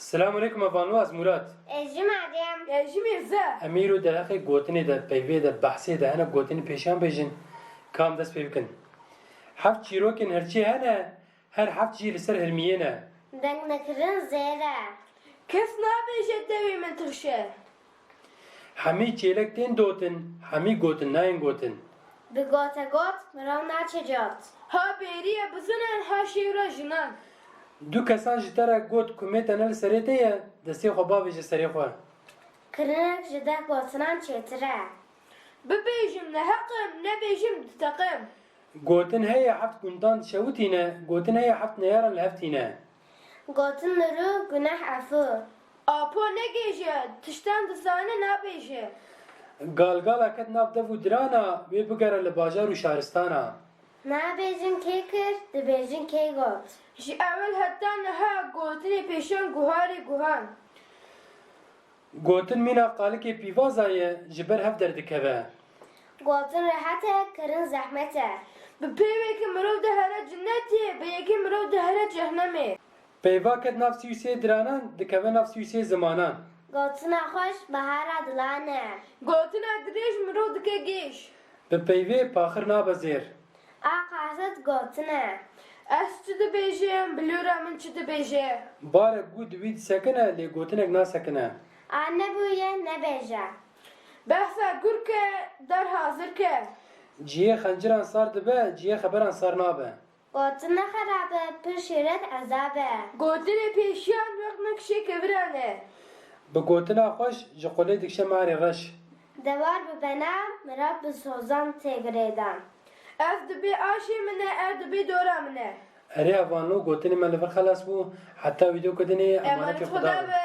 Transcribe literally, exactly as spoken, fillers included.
Selamun aleykum, evanlo, ez Murat. Ez jî Meryem. Ez jî Mîrze. Em îro derheqê gotinê de, peyvê de, behsê de hinek gotinên pêşiyan bêjin, ka em dest pê bikin. Heft çîrokên hirçê hene, her heft jî li ser hirmiyê ne. Dengnekirin zêr e. Kes nabêje dewê min tirş e. Hemî çêlek tên dotin, hemî gotin nayên gotin. Bi gotegot mirov naçe cot. Ha bêrî ye bizin in, ha şêwra jinan. Du kesan ji te re got ku mê te ne li serê te ye, destê xwe bavêje serê xwe. Kirinek ji deh gotinan çêtir e. Bibêjim neheq im, nebêjim diteqim. Gotin heye heft gundan dişewitîne, gotin heye heft neyaran li hev tîne. Gotin li rû, guneh efû. Apo negêje, tiştan dizane nabêje. Galgala ket nav dev û dirana, wê bigere li bajar û şaristana. Nabêjin kê kir, dibêjin kê got. Ji ewil heta niha gotinê pêşiyan guharê guhan. Gotin mîna qalikê pîvaza ye, ji ber hev derdikeve. Gotin rehet e, kirin zehmet e. Bi peyvekî mirov dihere cinetê, bi yekî mirov dihere cehnemê. Peyva ket nav sî û sê diranan, dikeve nav sî û sê zimanan. Gotina xweş bahara dilan e. Gotina dirêj mirov dike gêj. Bi peyvê paxir nabe zêr. A qasit gotin e. Ez çi dibêjim, bilûra min çi dibêje? Barek gû di wî disekine, lê gotinek nasekine. A nebûye nebêje. Behsa gur ke, dar hazir ke. Cihê xenciran sar dibe, cihê xeberan sar nabe. Gotin ne xerab e, pir şîret ezab e. Gotinê pêşiyan wext me kişê keviran e. Bi gotina xweş ji qulê dikişe marê reş. Dewar bi bena, mirov bi sozan tê girêdan. Ev dibê aşê min e, ev dibê dora min e. Erê evanlo, gotinê me li vir xelas bû. Heta vîdeoyeke dinê, emanetê Xuda be.